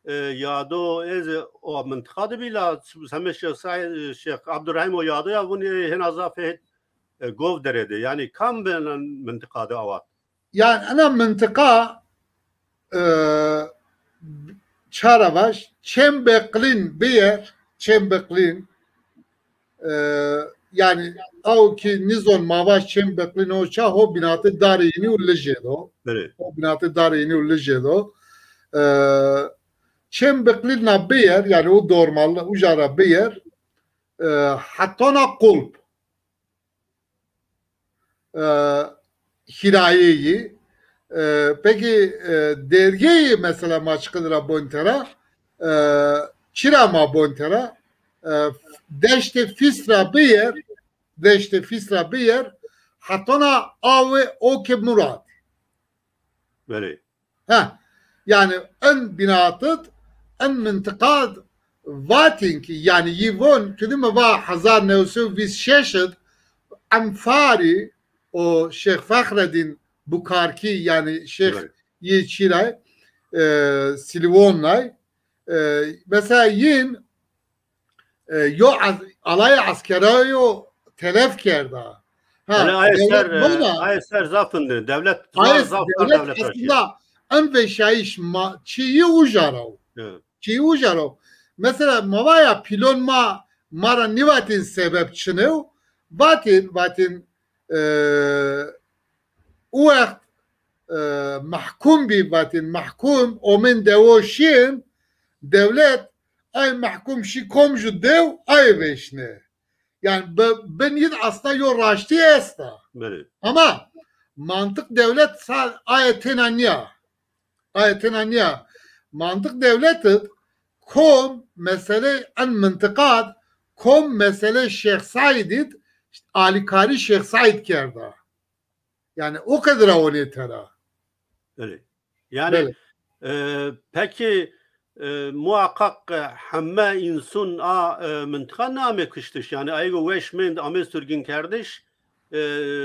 e, Yado, ez o mintiqa de bî la, heme Şêx Saîd, Şêx Ebdurrehîm o Yado ya vun, e, hêna zaf ê, e, gov derê de. Yanî kam bi na mintiqa de awa? Yanî ena mintiqa, e, çara vaj, Çem Beqlîn biyer, Çem Beqlîn, e, yanî aw ki nîzon ma vaj Çem Beqlîn o ça, ho bînatê Darê Yînî û Lijê do. Belê. Ho bînatê Darê Yînî û Lijê do. E, Çem Beqlîn na biyer, yanî o dormal, uca ra biyer, e, hetona Qulp. E, hîrayeyî. E, pekî, e, dergeyî mesela ma çiqid ra bon tera, e, çira ma bon tera, e, deştê Fîs ra biyer, deştê Fîs ra biyer, hetona awê Okê Murad. Belê. Ha, yanî en bînat id, en mintiqa id vatîn ki, yanî yî von, tu dî mi va hezar new sey û vîst şeş id Enfarî o Şêx Fexredîn Bukarkî, yanî şêx yî çîray, e, Silîvonlay, e, mesela yîn e, yo ez-, alayê eskerayo telef kerda. Ha, yanî aye ser, e, aye ser zaf indin. Dewlet, aye zaf, zaf dewlet, dewlet aslında en veşayîş ma-, çîyî uca ra o. Evet. Çîyî uca ra o. Mesela ma va ya pîlon ma, ma ra nîvatîn sebeb çin ew. Vatîn, vatîn, e, o wext, e, mehkûm bî, vatîn mehkûm, omên dewo şîn, dewlet ay mehkûm şî komju dew, ay vêşne. Yanî bi-, bin yid aslında yo raştî esta. Belê. Ama mantiq dewlet sa-, aye têna nîya. Aye têna nîya. Mantiq dewlet id kom mesele en mintiqa d, kom mesele Şêx Saîd id, alîkarî Şêx Saîd kerda. Yanî o qedra onê tera. Belê. Yanî, Belê. E, pekî, e, muhakkak, e, heme însun a, e, mintiqa name kiştiş. Yanî aygo weş mend ame surgin kerdiş, e,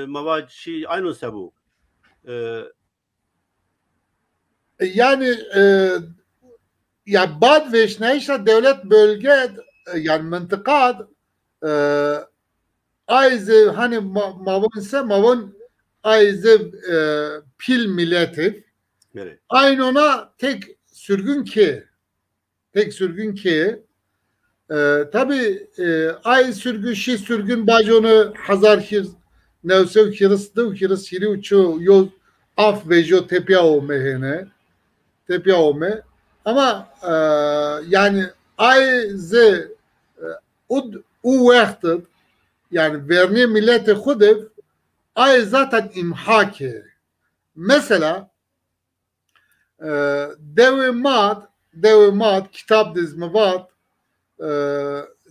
ma va çî ayno se bu. E, E, yanî, e, ya bad vêşnayîşa dewlet bölge, e, yanî mintiqa d, e, ay zê, hanî ma, ma von se, ma von ay zê, e, pîl milet ib. Belê. Aynona tek surgun kê. Tek surgun kê. E, tabî, e, ay surgun, şî surgun baconu hezar hîr-, new sey û hîris di û hîris hîrî û çi yo af vejîyo tepîya ome hêne. Tepîya ome. Ama, e, yanî ay zê, e, ud-, u wext id, yanî vernê miletê xwu de ay zaten îmha kê. Mesela, e, dewê ma d, dewê ma d kitab de zî mi vat, e,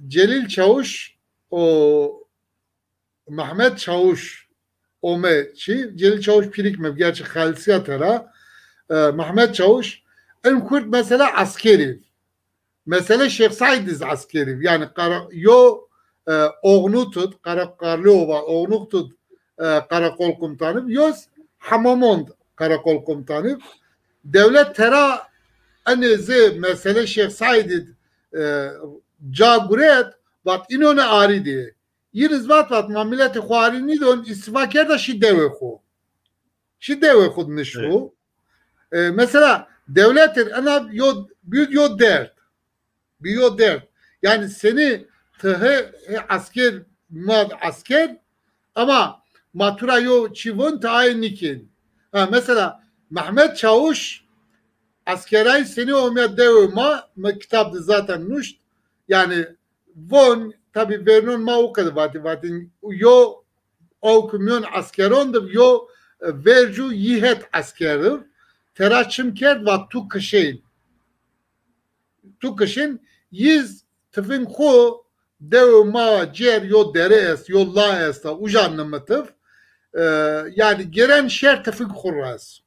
Celîl Çawuş û Mehmet Çawuş ome çî. Celîl Çawuş pîrik mi, gerçi xelisîya tera. E, Mehmet Çawuş, in kurt mesela eskerî. Mesele Şêx Saîd iz eskerî. Yanî qara-, yo, e, Oxnut id, Qara-, Qarlîova, Oxnut id, e, qereqol komutanî, yo z Hemamon d qereqol komutanî. Dewlet tera enê zê mesele Şêx Saîd id, e, ca guret, vat înone arî dê. Yîn iz vat, vat ma miletê xo arî nîdon, îstîfa kerda şî dewê xo. Şî dewê xo di nişt û. E, mesela dewletêr ena yo, bî yo derd. Bî yo derd. Yanî senî ti hê, hê esker, ma esker, ama ma tu ra yo çî von ti aye nîkên. Ha, mesela Mehmet Çawuş eskeray senî omya dewê ma, mi kitab de zaten nuşt. Yanî von, tabî vernon ma o qede vatî, vatîn yo awk miyon eskeron de yo, e, vercu yî het esker de. Tera çim kerd, vat tu kişên. tu kişin, yiz tifing xu dew ma cêr yo dere est, yo la esta, uca nimitif. E, yani gêren şer tifing xu res.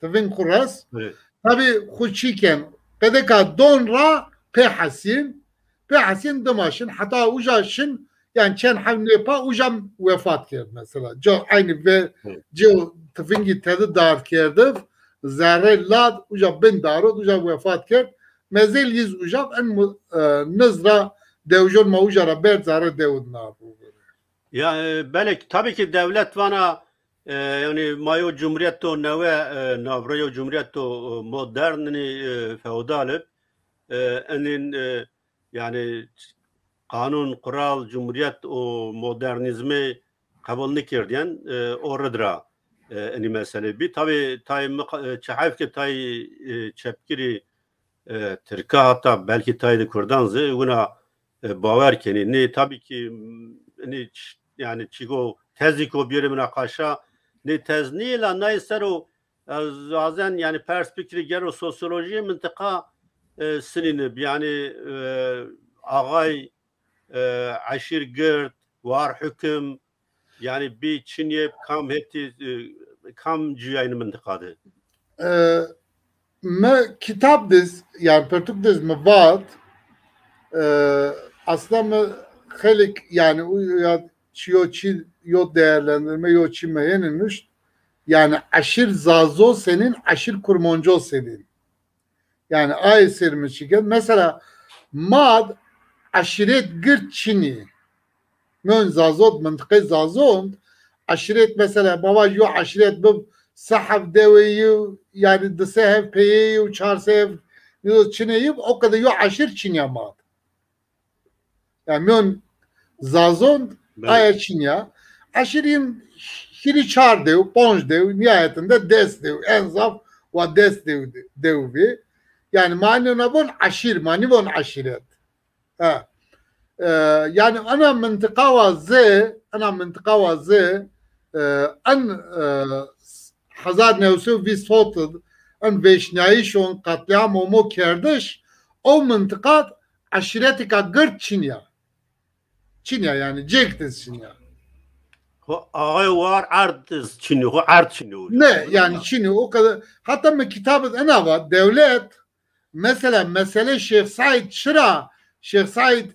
Tifing xu res. Evet. Tabi xu çîken, qedeka don ra pê hesîn, pê hesîn dima şin, heta uca şin, yani çend hev nêpa uca wefat kerd mesela. Ca aynı ve Evet. Ca tifingî tedi dard kerdiv, zerrê lad uca bin darod, uca wefat kerd. Mezêl yiz uca en mu-, e, niz ra dewjon ma uca ra berd zerrê dewid na. Ya, e, belê ki, tabii ki devlet vana, e, yani ma yo cumhuriyet do newe, e, navro yo cumhuriyet do, e, modern, yani, e, feodal ib, e, enin, e, yani qanun, kural, cumhuriyet o modernizmi qebul nikirdiyen, e, o rid ra, e, enî mesele bî. Tabii tay mi-, e, çehef ki tay, e, çepkirî, e, Tirka, hatta belki tay de Kurdan zî wina, e, bawer kenî. Nê tabii ki, m, nê ç-, yani çîko tezîko biyerê minaqaşa, nê tez nîyê la nay ser o, ez wazen yani pers bikirî gero sosyolojiyê mintiqa, e, sinînib. Yani, e, axay, e, eşîr gird, war hukim, yani bî çinîyê kam hetî, e, kam cuyayni mintiqa de. E, mi kitab diz, yani pertuk diz mi vat, e, aslında mi xelik yani u-, ya çi yo çi yo değerlendirme yo çi mi hêni nuşt, yani eşîr Zazo senîn, eşîr Kurmonco senîn. Yani ay ser mi çiket. Mesela mad eşîret gird çinî. Mön Zazot, mintiqê Zazon, eşîret mesela baba yo eşîret bib se hev dewe yi, yani di se hev peye yi, çar se hev yo çine yi, o kadar yo eşîr çinîya mad. Yani mön Zazon Belê. Aya çinîya. Eşîr yin hîrî çar dew, ponc dew, nihayetinde des dew, en zaf wa des dew, dew bi. Yani ma nî von eşîr, ma nî von eşîret. Ha. E, yani ana mintiqa wa zî, ana mintiqa wa zî, e, en, e, hezar new sey û vîst hot id, en vêşnayîşon, katliam omo kerdiş, o mintiqa eşîretêka gird çinîya. Çinîya yani, cêk diz çinîya. Xo axay war erd diz çinî, xo erd çinî o. Ne, yani çinî o kadar. Hatta mi kitab id ena va, dewlet, mesela, mesele Şêx Saîd çira, Şêx Saîd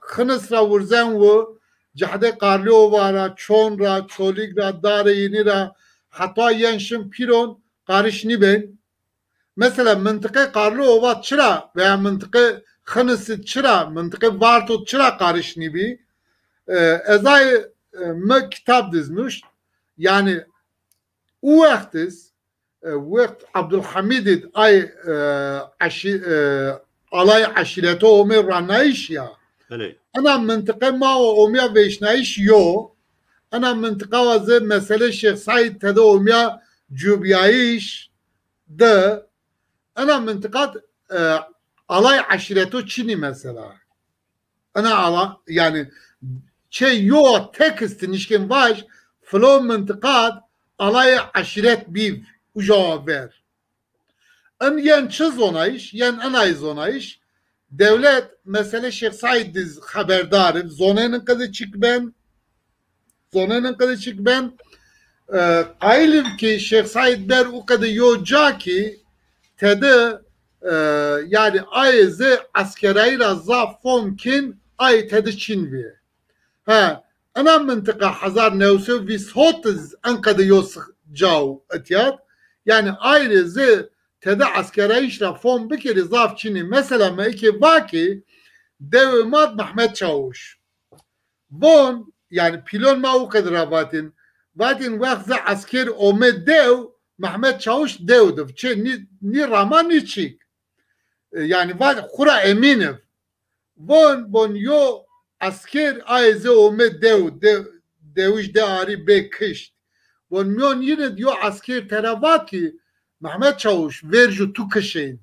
Xinis ra wurzen wu, cehdê Qarlî Ova ra, Çon ra, Çolîg ra, Darê Yînî ra, heta yen şin Pîron, qariş nîben. Mesela mintiqê Qarlî Ova çira veya mintiqê Xinisî çira, mintiqê Varto çira qariş nîbî? E, ez ay, e, mi kitab diz nuşt. Yani u wext iz, e, wext Abdulhamid id ay, e, eşî-, e, alay eşîreto omê ranayîş ya. Belê. Ena mintiqe ma o omya vêşnayîş yo. Ena mintiqa wa zî mesele Şêx Saîd tede omya cubîyayîş. Di, ena mintiqat, e, alay eşîreto çinî mesela. Ena ala, yani, çê yo tekst nişkên vaj, filo mintiqat alayê eşîret bîv, uca ver. En yen çi zonayîş, yen enay zonayîş, dewlet mesele Şêx Saîd diz xeberdar ib, zonênin qede çik ben, zonênin qede çik ben. E, qayîl ib ki Şêx Saîd ber u qede yo ca ki tedi, e, yani ayê zî eskerayî ra zaf fom kên, ayê tedi çin vî. Ha, ena mintiqa hezar new sey û vîst hot iz en qede yo six caw etiyat. Yani ayê zî tedi eskerayîş ra fom bikerî zaf çinî. Mesela mi eke va ki dewê ma d Mehmet Çawuş. Von, yani pîlon ma u qede ra vatên. Vatên wext zî esker ome dew, Mehmet Çawuş dew div. Çê nî, nî rama nî çîk. E, yani vat xu ra emîn iv. Von, von yo esker ayê zî ome dew, de-, dewij de arî bê kişt. Von mîyon yîne d yo esker tera vat ki Mehmet Çawuş, vercu tu kişên.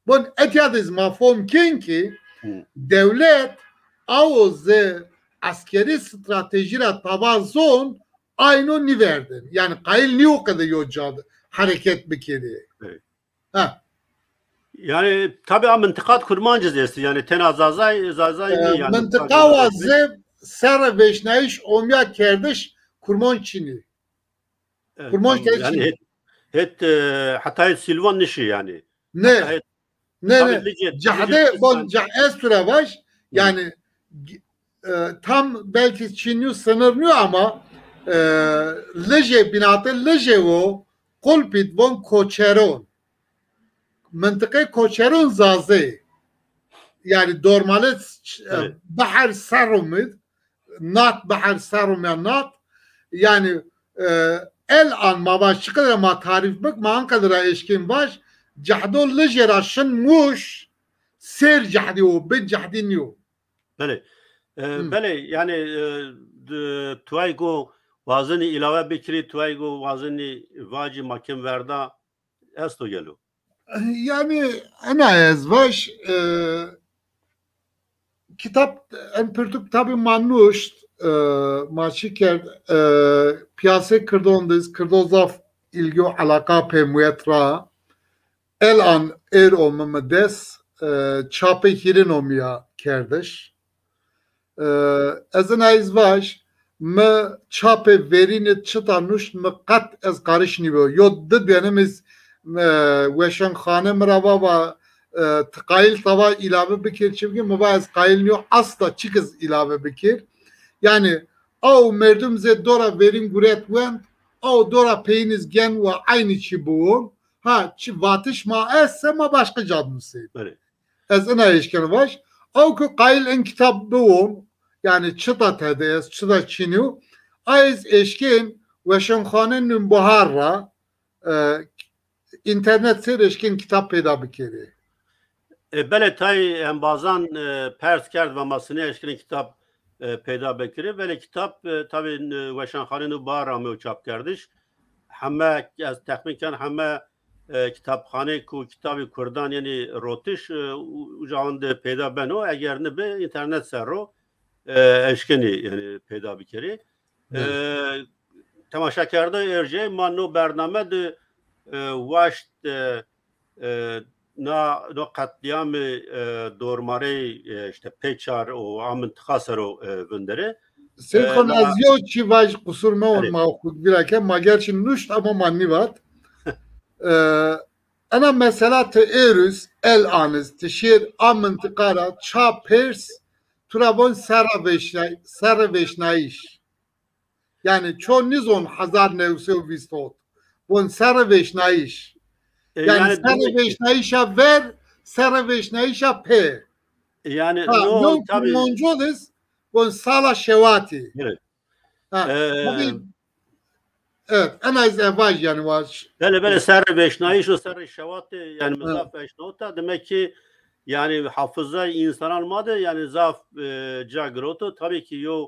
Bon, etya de zî ma fom kên ki Hı. dewlet awo zî eskerî stratejî ra tava zon ayno nîverdin. Yani qayîl nîyo qede yo ca de hereket bikerî. Evet. Ha. Yani tabi a mintiqat Kurmancî zî estî. Yani tena Zazay, Zazay E, nî yani. Mintiqa wa zî serre vêşnayîş omîya kerdiş Kurmanc çinî. Evet, Kurmanc tamam. Yani çinî. Het, het, e, heta het Silvan nişî yani. Ne. Heta het Ne, ne. Cehdê bon, ceh-, ez tu ra vaj, yani, e, tam belkî çîn nîyo, sınır nîyo ama, e, Lijê, bînatê Lijê wo, Qulpîd von koçeron. Mintiqê koçeron Zazê. Yani dormale, e, beher serr omid, nat, beher serr omîya nat. Yani, e, el an ma vaj çiqedra ma tarîf bik, ma anqedra eşkên vaj, cehdo Lijê ra şin Muş, sêr cehdî o, bin cehdî nîyo. Belê. E, belê, yani, e, d-, tuay go wazenî îlawe bikirî, tuay go wazenî vacî ma kêm verda, esto gelo? Yani, ena ez vaj, e, kitap, en pirtûk kitabî ma nuşt, e, ma çi kerd, e, pîyasê kirdon diz, kirdo zaf îlgî û elaqa pê muet ra, el an êr o mi, mi des, e, çapê hîrin omîya kerdiş. E, ez ina iz vaj, mi çapê verînî çita nuşt, mi qet ez qariş nîbo. Yo di dönem iz, e, weşanxane mi ra va, va, e, ti qayîl tava îlave bikir, çimkî mi va ez qayîl nîyo asla çik iz îlave bikir. Yani, aw merdum zê dora verîn guret wend, aw dora peyin iz gen wa aynî çî biwon. Ha, çi vatiş ma esse ma başqa ca nusê. Belê. Ez ina eşkeno vaj. Aw ki qayîl in kitab biwon, yani çita tede est, çita çinî yo, a ez eşkên weşanxane Nûnbihar ra, e, înternet ser eşkên kitab peyda bikerî. E, belê, tay embazan, e, pers kerd, va ma sinî eşkên kitab, e, peyda bikirî. Belê kitab, e, tabî, e, weşanxane Nûnbihar ra ameyo çapkerdiş. Heme, ez texmîn ken heme, e, kitabxaneyê ku kitabî kurdan yenî rotiş, e, u-, uca de peyda beno, eger nibi înternet ser ro, e, eşkenî, yani, peyda bikerî. E, temaşakerdoy erjey, ma no bername de, e, waşt, e, e, na, no qetlîyamê, e, dormarey, e, işte Pêçar û a mintiqa ser o, e, vinderê. Seyîd Xan, e, ez yew çî vaj, qusur mewon, ma xwu vîra ke, ma gerçî nuşt ama ma nîvat. E, ena mesela ti êruz, el aniz, ti şêr a mintiqa ra ça pêrs, tu ra von serra vêşnay-, serra vêşnayîş. Yani ço nizon hezar new sey û vîst hot. Von serre vêşnayîş. E, yani, yani serre vêşnayîşa ver, serre vêşnayîşa pê. Yani, ha, no, no, tabii. Monco diz, von sala şewatî. Evet. Ha, e, tabii. Evet, en az evaj yani var. Belê, belê, serre vêşnayîş û serre şewatî, yani, mi zaf vêşnota. Demek ki, yani, hafızay însanan ma de, yani, zaf, e, ca giroto. Tabii ki, yo,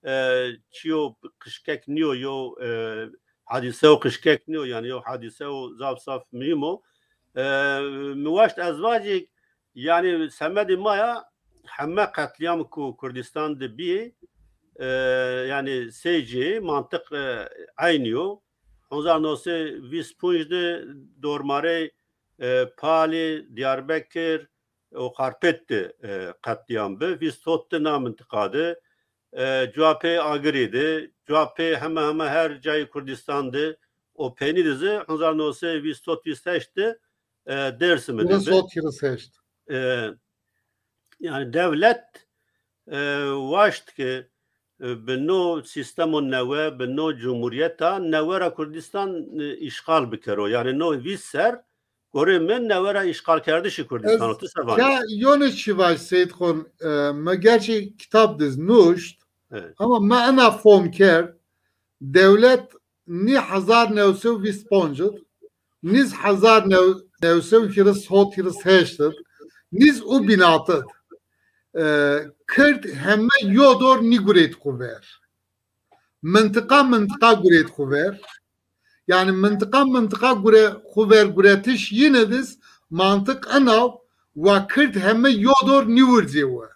e, çiyo qişkek nîyo, yo, e, hadîseyo qişkek nîyo, yani yo hadîseyo zaf zaf muhîm o. E, mi waşt ez vacî, yani semedê ma ya heme qetlîyam ku Kurdistan de bîyê, e, yani sey cihê mantiq, e, eynî yo. Hezar new sey vîst û panc de dormarey, e, Palî, Diyarbekir, û Xarpêt de, e, qetlîyam bi. Vîst hot de na mintiqa de, e, cuwa pê Agirî de, cuwa pê heme heme her cayê Kurdistan de, o peynî de zî hezar new sey vîst hot vîst heşt de, e, Dêrsimî de bi. Vîst hot vîst heşt. E, yani dewlet, e, waşt ke, e, bi no sîstemo newe, bi no cumhurîyeta newe ra Kurdistan, e, îşxal bikero. Yani no vîst ser, gorê mi newe ra îşxalkerdişê Kurdistan o. Ti se vanê? Ya yone çi vaj Seyîd Xon, e, mi gerçî kitab diz nuşt, evet, ama mi ena fom kerd, dewlet nî hezar new sey û vîst panc id, nîz hezar new sey û hîris hot hîris heşt id, nîz û bînat id. E, Kird heme yo dor nîgureyt xwu ver. Mintiqa mintiqa gureyt xwu ver. Yani mintiqa mintiqa gure, xwu ver guretiş yine diz mantiq inaw, wa Kird heme yo dor nîwirzê we.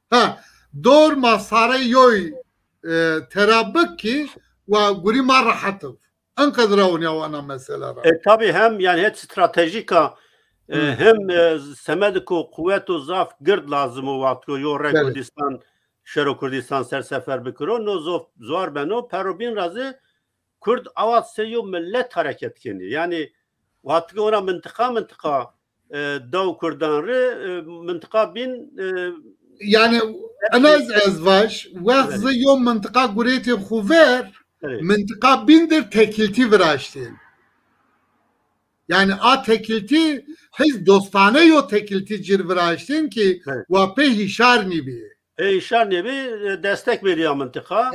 Ha, dor ma sare yoy, e, tera bik ki wa gurî ma rehet ib. Enqedra onya wana mesela ra. E, tabii hem yani het stratejîka, E, hem e, semediko quweto zaf gird lazim o, wextiko yo re Kurdistan, şero Kurdistan ser sefer bikiro, no zof zor beno, pero bîn ra zî Kurd awa sey yo millet hareket kenî. Yanî wextiko ona mintiqa mintiqa e, daw Kurdan ri, e, mintiqa bîn, e, Yanî ena ez, ez vaj, wext zi yo mintiqa gurêtê xu ver, mintiqa bîn dir tekiltî viraştên. Yanî a tekiltî, hiz dostane yo tekiltî cir viraştên ki wa pê hîşar nîbî. Pê hîşar nîbî, e, destek verîya mintiqa.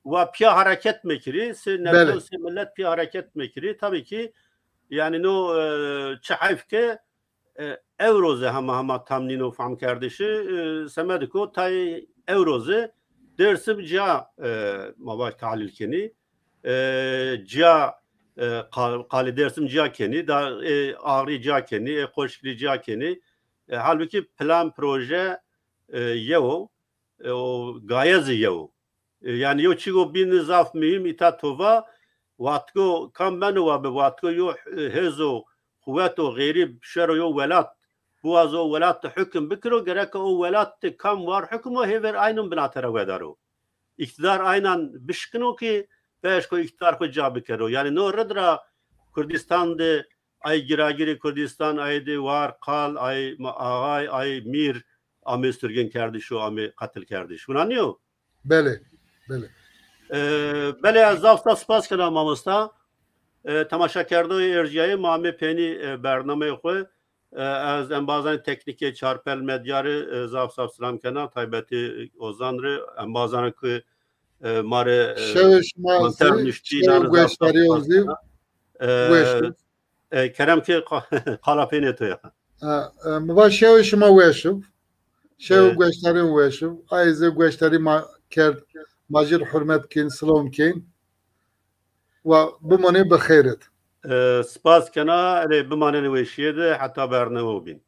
Wa pîya hareket mekirî, sê neto, sê millet pîya hareket mekirî. Tabî ki, yanî no, e, çi heyf ke, e, ewro zî hema hema tam nîno fehmkerdişî, e, semediko tayê ewro zî Dêrsim cîya, e, ma vaj tahlîl kenî. E, cîya, e, qal-, qalê Dêrsim cîya kenî, da, e, Axrî cîya kenî, e, Qoşkirî cîya kenî. E, halbukî plan, proje, e, yew o, e, o gaye zî yew o. E, yanî yo çîgo bîn zaf muhîm îta to va, wextiko kam beno wa bi, wextiko yo, e, hêzo, quweto, xeyrî şero yo welat, biwazo o welat de hukm bikiro, gereka o welat de kam war hukm o, hêver aynon binate ra wedaro. Îktidar aynan bişkino ki beşko îktidar xwu ca bikero. Yanî no rid ra Kurdistan de ay giragirê Kurdistan, ay de war, qal, ay ma-, axay, ay mîr amê surgin kerdiş û amê qetil kerdiş. Wina nîyo? Belê, belê. E, belê, ez zaf zaf spas kena mamosta. E, temaşakerdoyê ercîyayê, ma amê peynî, e, bernameyê xwu. E, ez embazanê teknîkê Çarpel Medya rê, e, zaf zaf silam kena, taybetî Ozan rê, embazanê ku, e, ma rê, e, Şewê şima monter zî, nuştî, şewê înan rê zaf zaf gueşdarîyon spas zî kena. E, weş bo. E, kerem ki qa-, qala peynê to ya. Ha, e, mi va şewê şima weş ib. Şewê E. Gueşdarîn weş ib. Ay zî gueşdarî ma kerd, ma cir hurmet kên, silom kên. Wa bimonê bi xeyr id. E, spas kena, erê bimanenê weşîye de heta bername bîn.